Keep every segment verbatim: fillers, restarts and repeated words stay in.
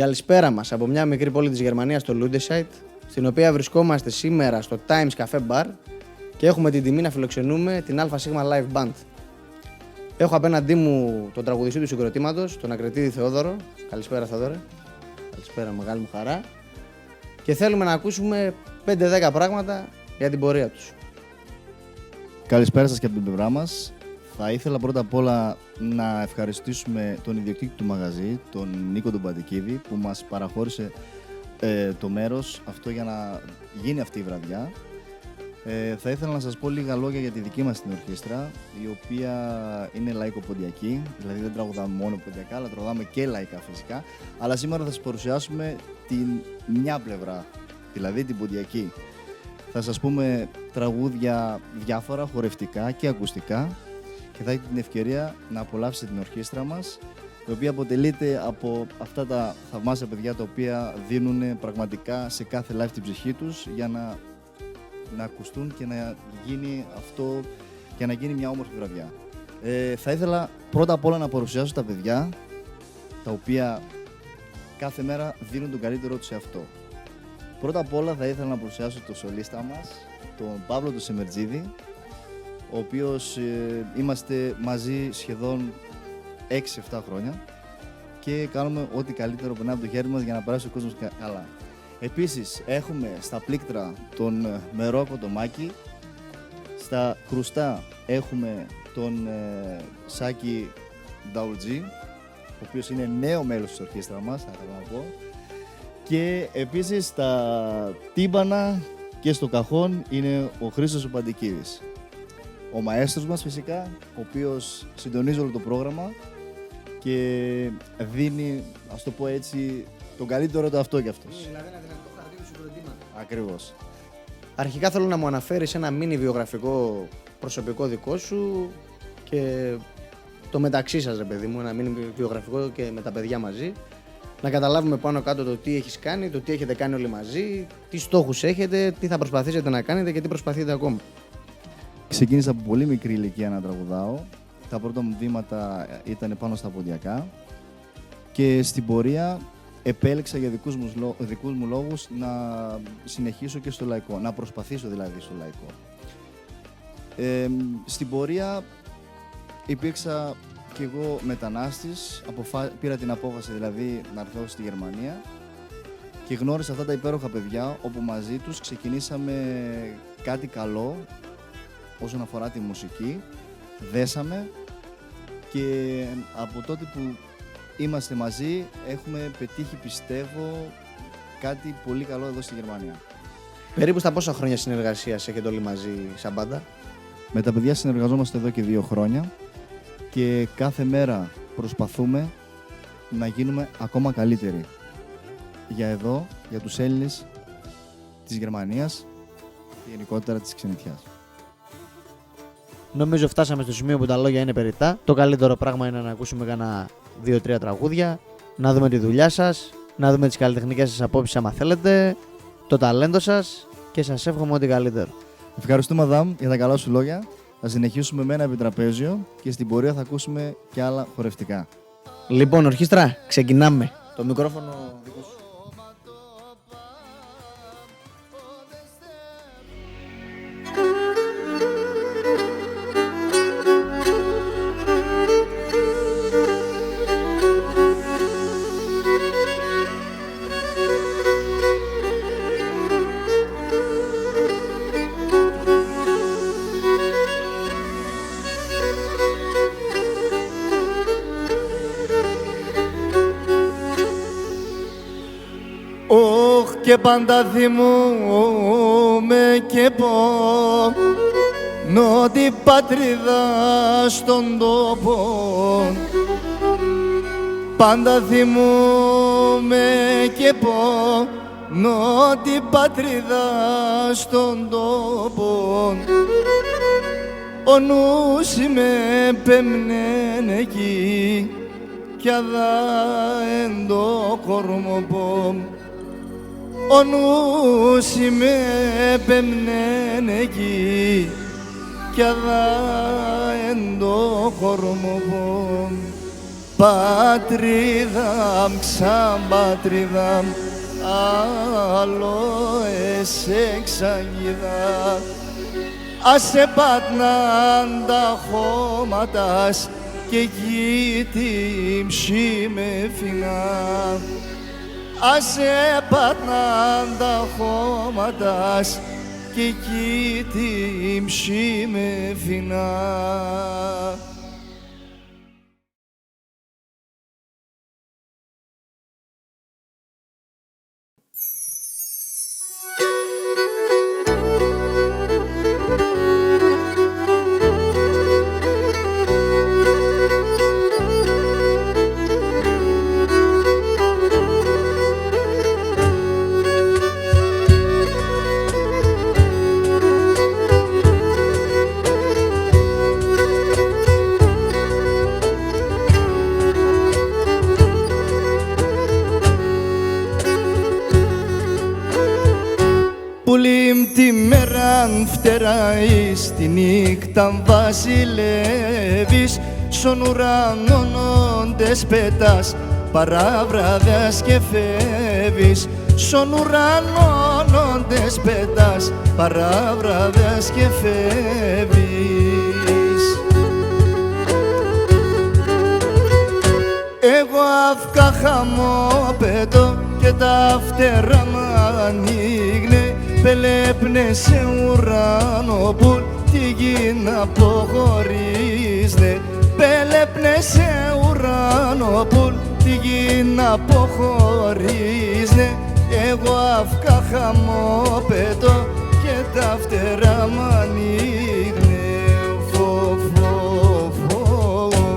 Καλησπέρα μας από μια μικρή πόλη της Γερμανίας, το Lüdenscheid, στην οποία βρισκόμαστε σήμερα στο Times Cafe Bar και έχουμε την τιμή να φιλοξενούμε την ΑΣ Live Band. Έχω απέναντί μου τον τραγουδιστή του συγκροτήματος, τον Ακριτίδη Θεόδωρο. Καλησπέρα, Θεόδωρε. Καλησπέρα, μεγάλη μου χαρά. Και θέλουμε να ακούσουμε πέντε δέκα πράγματα για την πορεία τους. Καλησπέρα σας και από την πλευρά μας. Θα ήθελα πρώτα απ' όλα να ευχαριστήσουμε τον ιδιοκτήτη του μαγαζί, τον Νίκο τον Παντικίδη, που μας παραχώρησε, ε, το μέρος αυτό για να γίνει αυτή η βραδιά. Ε, θα ήθελα να σας πω λίγα λόγια για τη δική μας την ορχήστρα, η οποία είναι λαϊκοποντιακή, δηλαδή δεν τραγουδάμε μόνο ποντιακά, αλλά τραγουδάμε και λαϊκά φυσικά. Αλλά σήμερα θα σας παρουσιάσουμε την μια πλευρά, δηλαδή την ποντιακή. Θα σας πούμε τραγούδια διάφορα, χορευτικά και ακουστικά, και θα έχετε την ευκαιρία να απολαύσετε την ορχήστρα μας, η οποία αποτελείται από αυτά τα θαυμάσια παιδιά, τα οποία δίνουν πραγματικά σε κάθε live την ψυχή τους για να, να ακουστούν και να γίνει αυτό, για να γίνει μια όμορφη βραδιά. Ε, θα ήθελα πρώτα απ' όλα να παρουσιάσω τα παιδιά, τα οποία κάθε μέρα δίνουν τον καλύτερό τους σε αυτό. Πρώτα απ' όλα θα ήθελα να παρουσιάσω το σολίστα μας, τον Παύλο τον Σεμερτζίδη, ο οποίος, ε, είμαστε μαζί σχεδόν έξι εφτά χρόνια και κάνουμε ό,τι καλύτερο περνάει από το χέρι μας για να περάσει ο κόσμος κα-, καλά. Επίσης, έχουμε στα πλήκτρα τον, ε, Μερόκο τον Μάκη, στα κρουστά έχουμε τον, ε, Σάκη Νταουλτζή, ο οποίος είναι νέο μέλος της ορχήστρα μας, θα ήθελα να πω. Και επίσης στα τύμπανα και στο καχόν είναι ο Χρήστος ο Παντικίδης. Ο μαέστρος μας φυσικά, ο οποίος συντονίζει όλο το πρόγραμμα και δίνει, ας το πω έτσι, τον καλύτερο του αυτό κι αυτός. Είναι, δηλαδή, ένα δυναμικό χαρτί του συγκροτήματος. Ακριβώς. Αρχικά θέλω να μου αναφέρεις ένα μίνι βιογραφικό προσωπικό δικό σου και το μεταξύ σας, ρε παιδί μου, ένα μίνι βιογραφικό και με τα παιδιά μαζί. Να καταλάβουμε πάνω κάτω το τι έχεις κάνει, το τι έχετε κάνει όλοι μαζί, τι στόχους έχετε, τι θα προσπαθήσετε να κάνετε και τι προσπαθείτε ακόμα. Ξεκίνησα από πολύ μικρή ηλικία να τραγουδάω. Τα πρώτα μου βήματα ήταν πάνω στα ποντιακά και στην πορεία επέλεξα για δικούς μου, λο-, δικούς μου λόγους να συνεχίσω και στο λαϊκό, να προσπαθήσω δηλαδή στο λαϊκό. Ε, στην πορεία υπήρξα κι εγώ μετανάστης, αποφα-, πήρα την απόφαση δηλαδή να έρθω στη Γερμανία και γνώρισα αυτά τα υπέροχα παιδιά, όπου μαζί τους ξεκινήσαμε κάτι καλό όσον αφορά τη μουσική, δέσαμε και από τότε που είμαστε μαζί έχουμε πετύχει, πιστεύω, κάτι πολύ καλό εδώ στη Γερμανία. Περίπου στα πόσα χρόνια συνεργασίας έχετε όλοι μαζί σαν μπάντα; Με τα παιδιά συνεργαζόμαστε εδώ και δύο χρόνια και κάθε μέρα προσπαθούμε να γίνουμε ακόμα καλύτεροι για εδώ, για τους Έλληνες της Γερμανίας και γενικότερα της ξενιτιάς. Νομίζω φτάσαμε στο σημείο που τα λόγια είναι περιτά. Το καλύτερο πράγμα είναι να ακούσουμε κανένα δύο-τρία τραγούδια, να δούμε τη δουλειά σας, να δούμε τις καλλιτεχνικές σας απόψεις, άμα θέλετε, το ταλέντο σας, και σας εύχομαι ό,τι καλύτερο. Ευχαριστούμε, Αδάμ, για τα καλά σου λόγια. Θα συνεχίσουμε με ένα επιτραπέζιο και στην πορεία θα ακούσουμε και άλλα χορευτικά. Λοιπόν, ορχήστρα, ξεκινάμε. Το μικρόφωνο δικό σου. Ωχ, και πάντα θυμούμαι και πονώ την πατρίδα στον τόπο. Πάντα θυμούμαι και πονώ την πατρίδα στον τόπο. Ο νους μ' επέμ'νεν εκεί κι αδά έν' το Κормοπόν. Ο νους μ' επέμ'νεν εκεί κι αδά έν' το Κормοπόν. Πατρίδα μ', ξαν πατρίδα μ', άλλο εσέν ξαν είδα. Ας επάτ'ναν τα χώματα σ' κι εκεί τη μ' σι μ' εφίνα. Ας επάτ'ναν τα χώματα σ' κι εκεί τη μ' σι μ' εφίνα. Πουλί μ', τη μέρα φτεράεις, τη νύχτα βασιλεύεις, σον ουρανόν οντες πετάς, παραβραδεύεις και φεύεις. Σον ουρανόν οντες πετάς, παραβραδεύεις και φεύεις. Εγώ αύκα χαμώ πετώ και τα φτερά μ' ανοίγ'νε, πελέπ'νε σε ουρανοπούλ' τη γην αποχωρίζ'νε. Πελέπ'νε σε ουρανοπούλ' τη γην αποχωρίζ'νε. Εγώ αύκα χαμώ πετώ και τα φτερά μ' ανοίγ'νε. Φω, φω, φω, φω.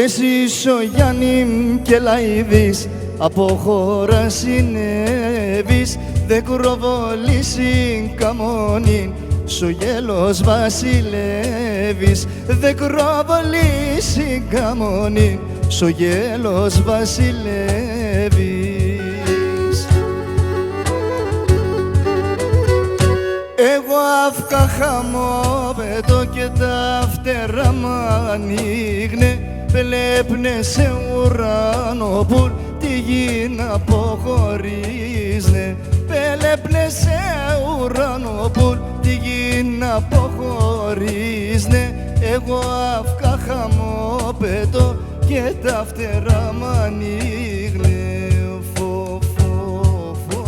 Εσύ σο γιάνι μ' κελαηδείς, απ' χώρα συνεύεις, δεκρόβολη σην καμώνην, σο γέλος βασιλεύεις, δεκρόβολη σην καμώνην, σο γέλος βασιλεύεις. Εγώ αύκα χαμώ πετώ και τα φτερά μ' ανοίγ'νε, πελέπ'νε σε ουρανοπούλ' τη γην αποχωρίζ'νε. Πελέπ'νε σε ουρανοπούλ' τη γην αποχωρίζ'νε. Εγώ αύκα χαμώ πετώ και τα φτερά μ' ανοίγ'νε. Φω, φω, φω.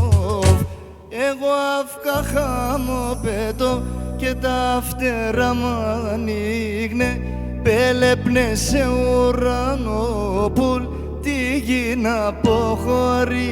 Εγώ αύκα χαμώ πετώ και τα φτερά μ' ανοίγ'νε, πελέπ'νε σε ουρανοπούλ' τη γην αποχωρίζ'νε.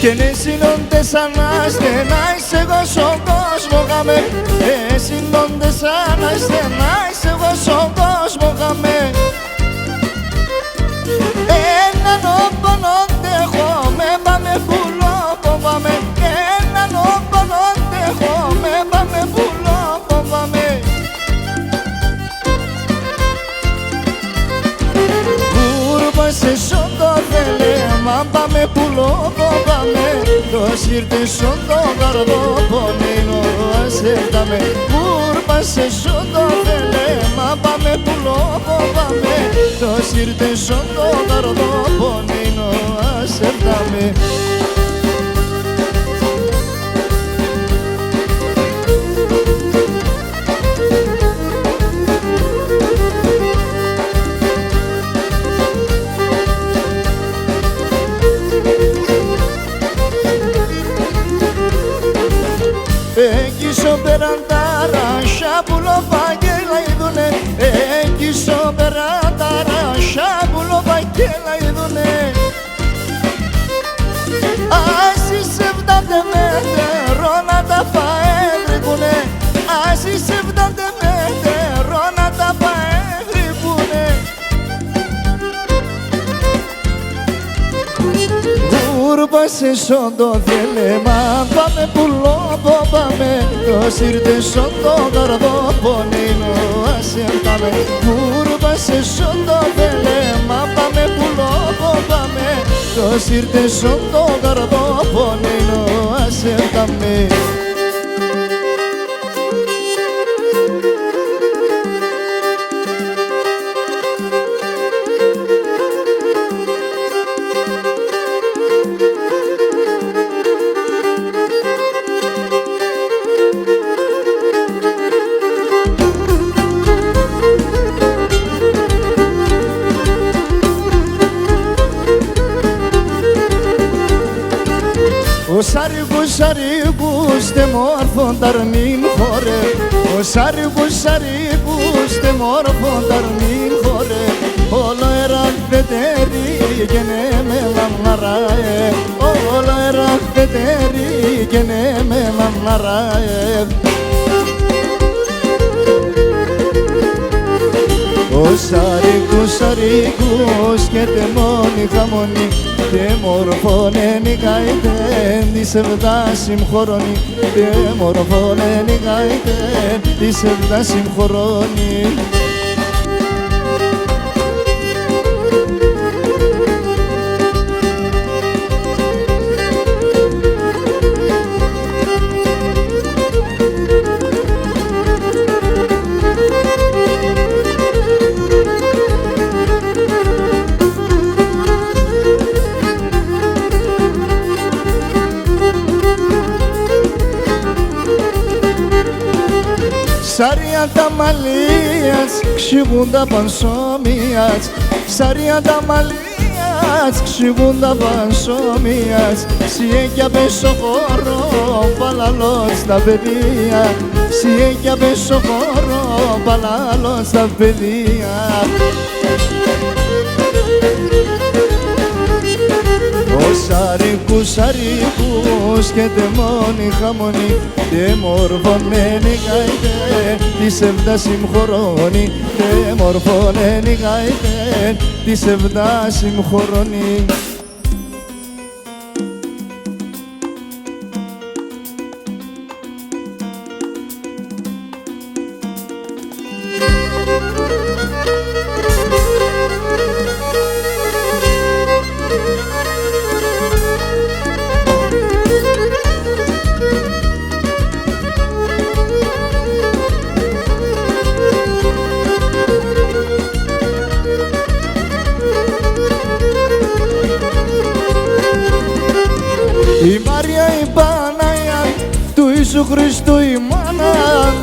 Κι έν' εσύν οντες αναστενά, εγώ σον κόσμον γαμώ. Εσύν οντες αναστενάεις, εγώ σον κόσμον γαμώ. Έναν όπον οντ' έχομε, παμε πουλό πον παμε. Έναν όπον οντ' έχομε, παμε πουλό πον παμε. Κουρπάσ' εσόν το θέλεμαν, παμε πουλό πον παμε. Τος ήρτ' εσόν το γαρδό πον έινο ας ευτάμε. Κουρπάσ' εσόν το θέλεμαν, παμε πουλό πον παμε. Τος ήρτ' εσόν το γαρδό πον έινο ας ευτάμε. Εκεί σο περάν τ' αράσια πουλοπάκια λαϊδούνε, εκεί σο περάν τ' αράσια πουλοπάκια λαϊδούνε. Ας εις εβδάτε μετερό να τα παέδρυπουνε, ας εις εβδάτε μετερό να τα παέδρυπουνε. Γουρπάσ' εσόν το θέλεμαν, πάμε πουλόπο, πάμε. Τος ήρτ' εσόν το καρδόπον εινό ας ευτάμε. Γουρπάσ' εσόν το θέλεμαν, πάμε πουλόπο, πάμε. Τος ήρτ' εσόν το καρδόπον εινό ας ευτάμε. Ο Σαρίκους, Σαρίκους, τε μόρφον τ' αρμήν χορεύ'. Ο Σαρίκους, Σαρίκους, τε μόρφον τ' αρμήν χορεύ'. Όλο εραχθετέρει και ναι με μαμαράε. Όλο εραχθετέρει και ναι με μαμαράε. Ο Σαρίκους, Σαρίκους και τε μόνη χαμονή, τε μορφόν έν' η γάιτεν, τ' εις εβδάσιμ' χρονή, τε μορφόν έν' η γάιτεν, τ' εις εβδάσιμ' χρονή. Σαρία τα μαλλία τ'ς, ξηγούν τα πανσόμια τ'ς. Σαρία τα μαλλία τ'ς, ξηγούν τα πανσόμια τ'ς. Σιέκια πες σο χώρο, παλαλό τ'ς τα παιδία. Σιέκια πες σο χώρο, παλαλό τ'ς τα παιδία. Ο Σαρίκους, Σαρίκους και τε μόνη χαμονή, τε μορφόν έν' η γάιτεν, τ' εις εβδάσιμ' χρονή, τε μορφόν έν' η γάιτεν, τ' εις εβδάσιμ' χρονή. Η Μαρία η Πανάγια, του Ιησού Χριστού η μάνα,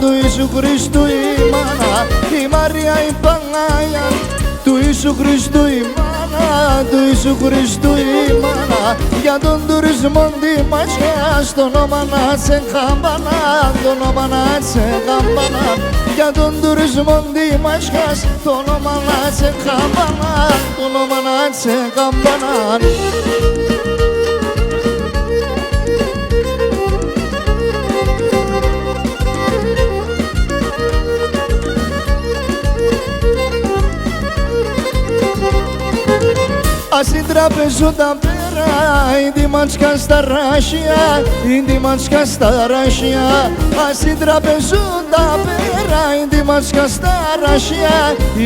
του Ιησού Χριστού η μάνα. Η Μαρία η Πανάγια, του Ιησού Χριστού η μάνα, του Ιησού Χριστού η μάνα. Για τον τουρισμόν τη Μαχιάς, τ' ονόμαν ατ'ς εγκαμπανάν, τ' ονόμαν ατ'ς εγκαμπανάν. Για τον τουρισμόν τη Μαχιάς, τ' ονόμαν ατ'ς εγκαμπανάν, τ' ονόμαν ατ'ς εγκαμπανάν. Ας ίντ' τραπεζούν τα πέρα, ίντιμα τ'ς κασταράσια, ίντιμα τ'ς κασταράσια. Ας ίντ' τραπεζούν τα πέρα, ίντιμα τ'ς κασταράσια,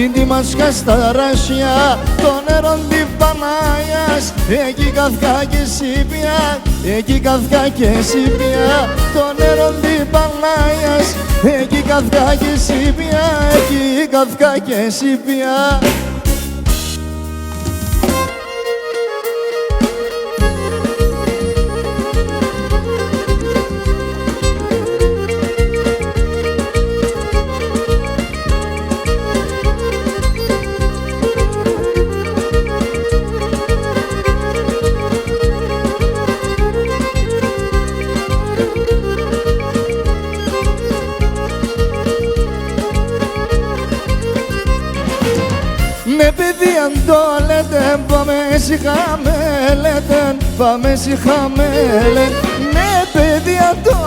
ίντιμα τ'ς κασταράσια. Τ' ονέρον τη Πανάγιας, εκεί κάθ'κα κι εσύ πια, εκεί κάθ'κα κι εσύ πια. Τ' ονέρον τη Πανάγιας, εκεί κάθ'κα κι εσύ πια, εκεί κάθ'κα κι εσύ πια. Ντο λέτε, πάμε σιχαμέ, λέτε, πάμε σιχαμέ, λέ. Ναι, παιδία, ντο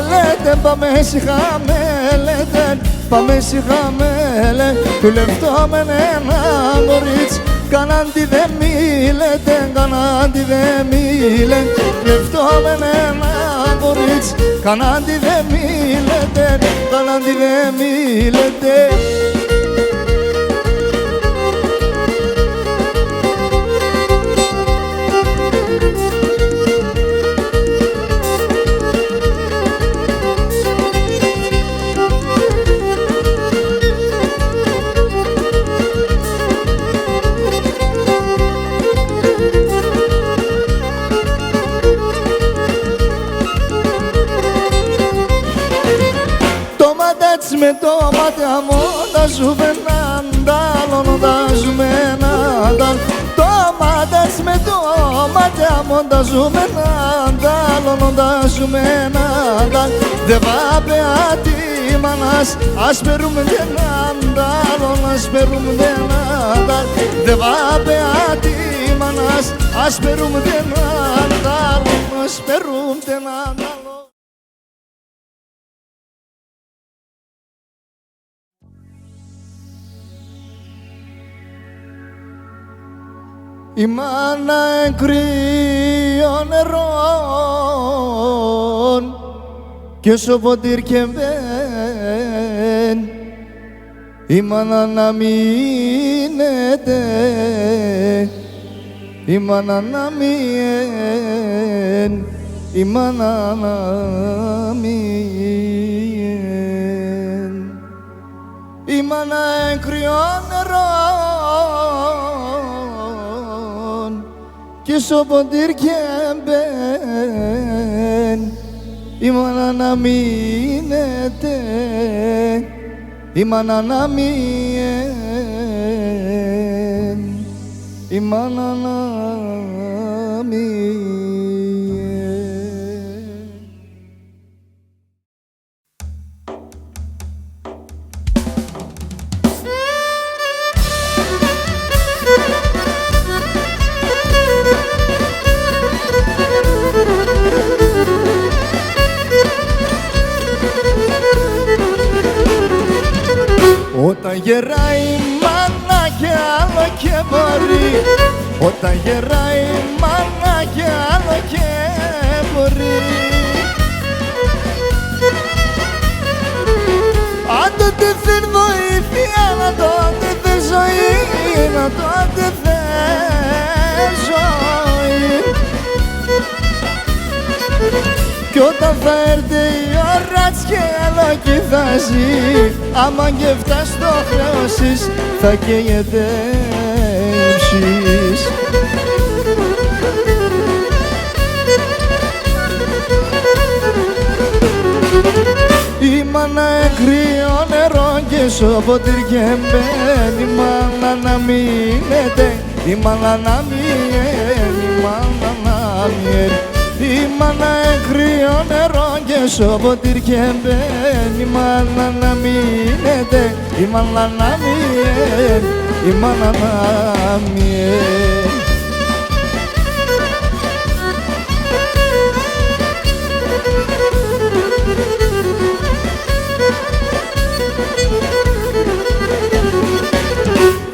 λέτε, πάμε σιχαμέ, λέτε, πάμε σιχαμέ, λέ. Κλεφτόμεν έναν κορίτσι, κανάν' τη δεν μίλετε, κανάν' τη δεν μίλετε. Κλεφτόμεν έναν κορίτσι, κανάν' τη δεν μίλετε, κανάν' τη δεν μίλετε. Τ' όμα τ' έτσ' με τ' όμα τ' άμον τ' ζούμεν έναν τ' άλλον, τ' ζούμεν έναν τ' άλλον. Τ' όμα τ' έτσ' με τ' όμα τ' άμον τ' ζούμεν έναν τ' άλλον, τ' ζούμεν έναν τ' άλλον. Δεβά πε ατείμα να σ', ας περούμεν τ' έναν τ' άλλον, ας περούμεν τ' έναν τ' άλλον. Δεβά πε ατείμα να σ', ας περούμεν τ' έναν τ' άλλον, ας περούμεν τ' έναν τ' άλλον. Η μάνα έν' κρύον νερόν και σο ποτήρ' 'κ' εμπαίν'. Η μάνα να μείνεται, η μάνα να μείνεται, η μάνα να μείνεται. Η μάνα έν' κρύον νερόν και σο ποτήρ' 'κ' εμπαίν'. Η μάνα να μείνεται, η μάνα να μείνεται, η μάνα να μείνεται. Όταν γεράει η μάνα κι άλλο 'κ' εμπορεί. Όταν γεράει η μάνα κι άλλο 'κ' εμπορεί. Ατό ντ' έθεν βοήθειαν, ατό ντ' έθεν ζωήν, ατό ντ' έθεν ζωήν. Κι όταν θα έρ'ται η ώρα τ'ς κι άλλο 'κι θα ζει, άμα 'κ' ευτάς το χρέος εις, θα καίγεται ψεις. Η μάνα έν' κρύον νερόν και σο ποτήρ' 'κ' εμπαίν'. Η μάνα να μείνεται, η μάνα να μείνεται, η μάνα να μείνεται. Η μάνα έν' κρύον νερόν και σο ποτήρ' 'κ' εμπαίν'. Η μάνα να μείνεται, η μάνα να μείνεται, η μάνα να μείνεται.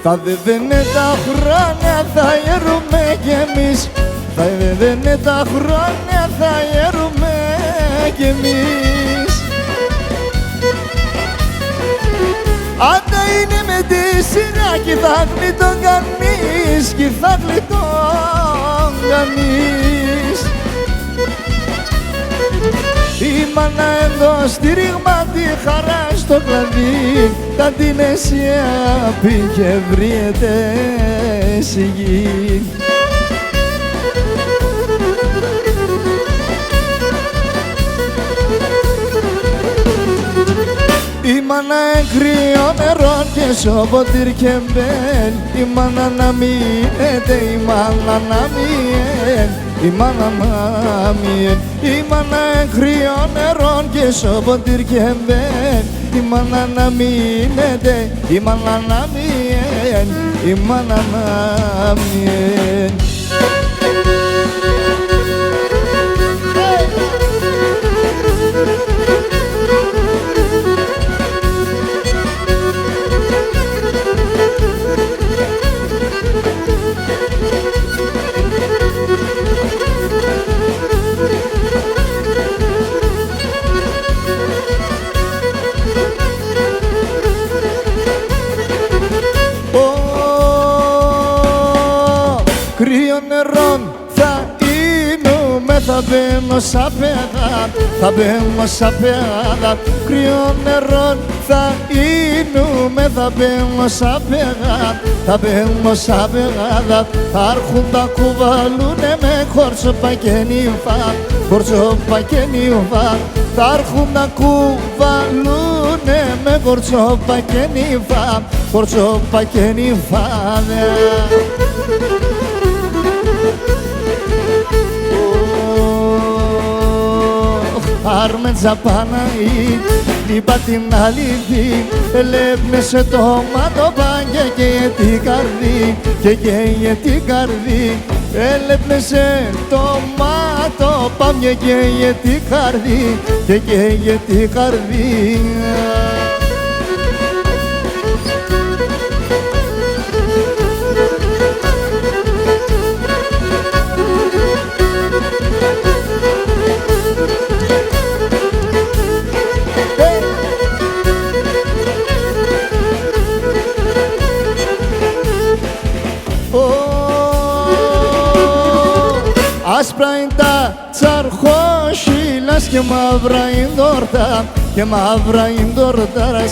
Θα δέδ'νε τα χρόνια, θα γερούμε κι εμείς. Θα δέδ'νε τα χρόνια, θα γερούμε κι εμείς. Ατά είναι με τη σειρά, 'κι θα γλιτών' κανείς, 'κι θα γλιτών' κανείς. Η μάνα έν' το στήριγμα, τη χαρά στο κλαδί, τα ντ' είναι σιάπη και ευρύεται σιγή. Η μάνα έν' κρύον νερόν και σο ποτήρ' 'κ' εμπαίν'. Η μάνα να μείνεται, η μάνα να μείνεται, η μάνα να μείνεται. Η μάνα έν' κρύον νερόν και σο ποτήρ' 'κ' εμπαίν'. Η μάνα να μείνεται, η μάνα να μείνεται, η μάνα να μείνει. Ω, κρύο νερόν θα ίνουμαι, θα μπαίνω σα πέγα, θα μπαίνω σα πέγα. Κρύο νερόν θα ίνουμαι, θα μπαίνω σα πέγα, θα μπαίνω σα πέγα. Θα έρχουν να κουβαλούνε με, κορτσόπα και νύφα, κορτσόπα και νύφα. Θα έρχουν να κουβαλούνε με, κορτσόπα και νύφα, κορτσόπα και νύφα. Αρμέντσα Παναή, είπα την αλήθη, ελέπ' με σε το μάτο πα και καίει την καρδί, και καίει την καρδί. Ελέπ' με σε το μάτο πα και καίει την καρδί, και καίει την καρδί. Ω, άσπρα είναι τα τσαρχόσυλας και μαύρα η ντόρτα, και μαύρα η ντόρτα.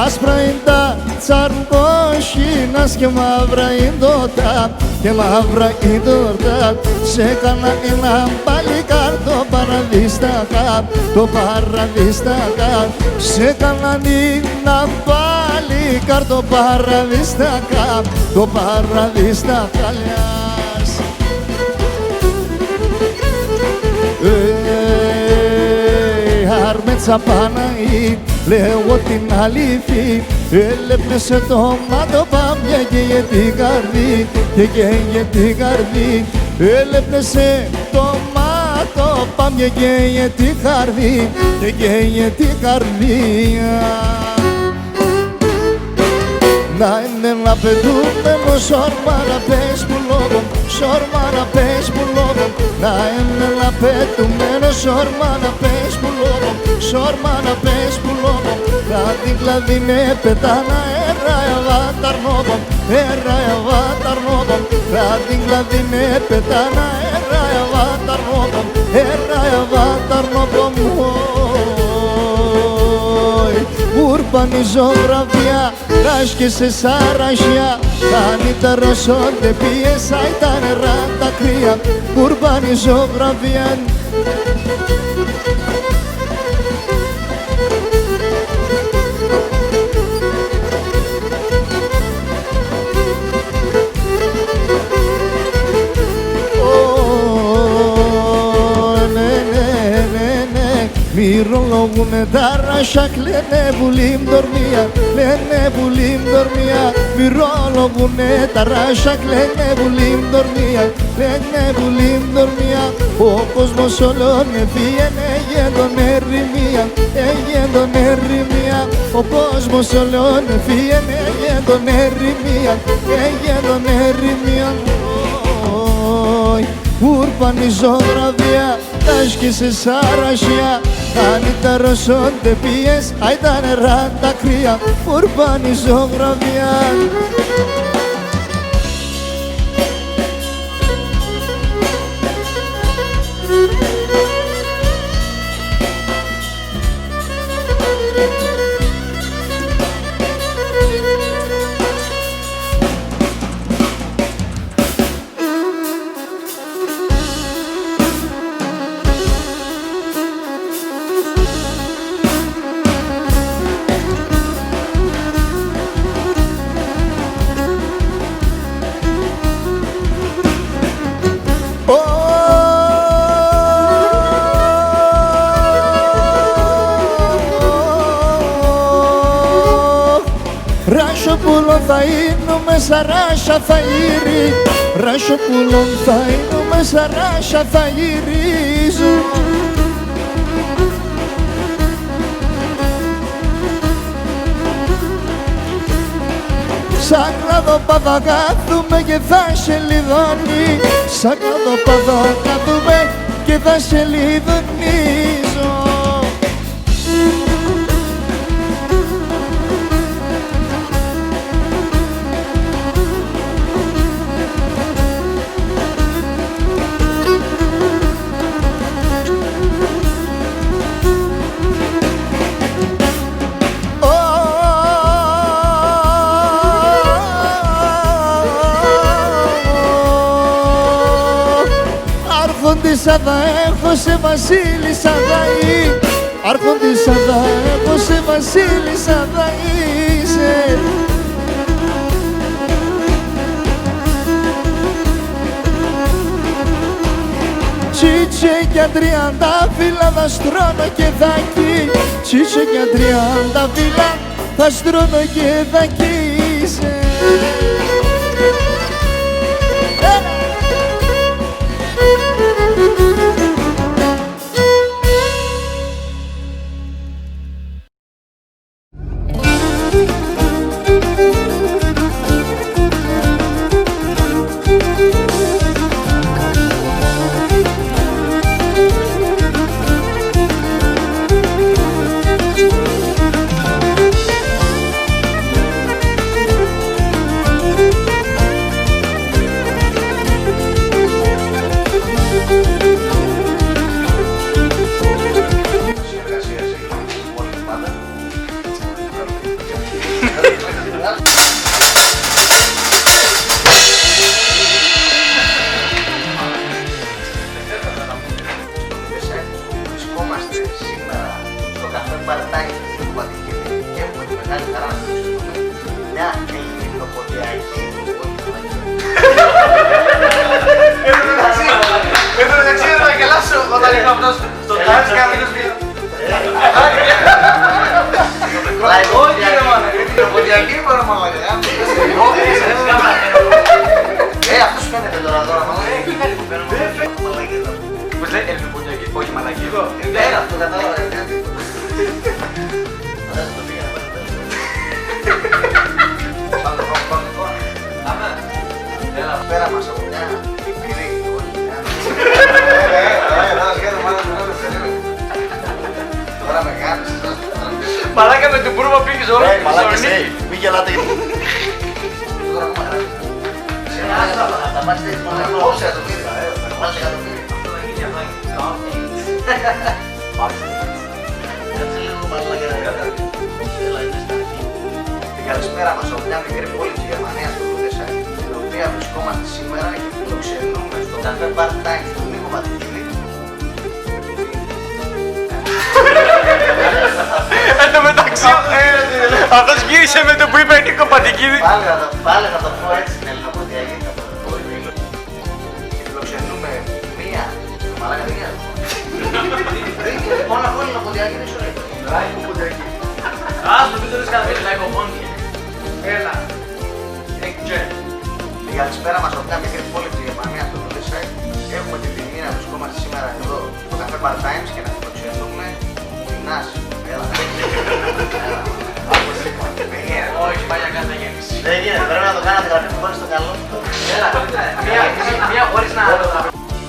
Άσπρα είναι τα τσαρχόσυλας και μαύρα η ντόρτα, και μαύρα η ντόρτα. Σ' έκανα έναν παλικάρ' το παραδείστακα, το παραδείστακα. Σ' έκανα έναν παλικάρ' το παραδείστακα, το παραδείστακα. Ε, αρμέντσα Παναή, λέγω την αλήθη, ελέπ' με σε το μάτο πα και καίει την καρδί, και καίει την καρδί. Ελέπ' με σε το μάτο πα και καίει την καρδί, και καίει την καρδί. Να έμ'νεν απαιτούμενος, ορμάρα πες πουλώμον, σ' ορμάρα πες πουλώμον. Να έμ'νεν απαιτούμενος, ορμάρα πες πουλώμον, σ' ορμάρα πες πουλώμον. Κλάδι, κλάδι με πετάν' αέρα αβαταρνώμον, αέρα αβαταρνώμον. Κλάδι, κλάδι με πετάν' αέρα αβαταρνώμον, αέρα αβαταρνώμον. Οοι, κουρπάν' η ζωγραφιά, ταράσ' και σε σαρασιά. Τ' άνυτα ρωσόν' τ' επίεσαι, αΐ τα νερά τα κρύα. Κουρπάν' η ζωγραφιά. Ω, ναι, ναι, ναι, ναι. Μυρολογούνε τα ράσια, κλαίνε πουλί μ' τ' ορμία, κλαίνε πουλί μ' τ' ορμία. Μυρολογούνε τα ράσια, κλαίνε πουλί μ' τ' ορμία, κλαίνε πουλί μ' τ' ορμία. Ο κόσμος όλον εφύγεν, εγέντον ερημία, εγέντον ερημία. Ο κόσμος όλον εφύγεν, εγέντον ερημία, εγέντον ερημία. Οοι, κουρπάν' η ζωγραφιά, ταράσ' και σε σαρασιά. Τ' άνυτα ρωσόν' τ' επίεσαι, αΐ τα νερά τα κρύα. Κουρπάν' η ζωγραφιά. Θα ίνουμαι σα Ράσσα, θα γυρί-, Ρασσοπούλον θα ίνουμαι, σα Ράσσα θα γυρίζω. Σα κλαδοπάδα κάθουμαι και θα σε λιδώνει. Σα κλαδοπάδα κάθουμαι και θα σε λιδονίζω. Άρχοντισσα θα έχω σε, βασίλισσα θα εί-, Άρχοντισσα θα έχω σε, βασίλισσα θα είσαι. Τσίτσεκια τριαντάφυλλα θα στρώνω και θα κι-, τσίτσεκια τριαντάφυλλα θα στρώνω και θα κι-, είσαι. Βρισκόμαστε σήμερα στο καφέ Part Time του Παντικίνη και έχουμε τη μεγάλη χαρά να φιλοξενούμε μια Ελληνοποντιακή. Εδώ μεταξύ, εδώ μεταξύ, θα γελάσω όταν είναι αυτός. Τον τάζεις και να μην το στείλω. Λαϊκό, κύριε Μάνα. Ποντιακή, μωρέ μαλακά. Ε, αυτός φαίνεται τώρα, τώρα, μαλακά. Πώς λέει, Ελληνοποντιακή, όχι μαλακή. Πέρα, αυτό κατάλαβα, ε, Πάμε, πάμε, πάμε, λοιπόν. Πάμε. Έλα, πέρα μας από μια μικρή γωνιά. Τώρα με κάνεις, τώρα με κάνεις. Μαλάκα, με το μπρούρμα πήγες όλο. Ε, μαλάκα, εσύ, μη γελάτε. Τώρα έχουμε γράψει. Ας τα, ας τα backstage, πόσα εκατομμύρια, ε, θα βάλεις εκατομμύρια. Κάτσε λίγο, μαλάκα. Έλα, είναι στην αρχή. Την καλησπέρα μας από μια μικρή πόλη της Γερμανίας, το Friedrichshain, στην οποία βρισκόμαστε σήμερα και φιλοξενούμε στο καφέ Part Time του Νίκο Παντικίνη. Εν τω μεταξύ, ε, αυτός γύρισε με το που είπε Νίκο Παντικίνη. Πάλι θα το, πάλι θα το πω έτσι, Νέλη, να πω ότι έγινε. Και φιλοξενούμε μία. Μαλάκα, δεν νοιάζει. Δεν νοιάζει. Όλα, όλα από τη Αγία Νησιόλα. Λάικο Ποντιακή. Ας το πείτε, δεν σκέφτεται, Λάικο Πόντι. Έλα. Εκ Τζεν. Την καλησπέρα μας από μια μικρή πόλη της Γερμανίας, το Friedrichshain. Έχουμε την τιμή να βρισκόμαστε σήμερα εδώ, στο καφέ Part Times, και να φιλοξενούμε την Νάση. Έλα. Έλα. Άκουσε, λοιπόν. Παιδιά. Όχι, παλιά καθαγέννηση. Δεν γίνεται, πρέπει να το κάνω, να γραφτεί χωρίς το καλό. Έλα, μία, μία, μία χωρίς να.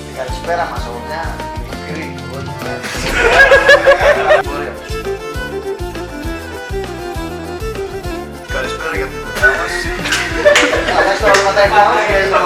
Την καλησπέρα μας από μια μικρή. Καλησπέρα για την. Αφήστε όλα τα εικόνες και το.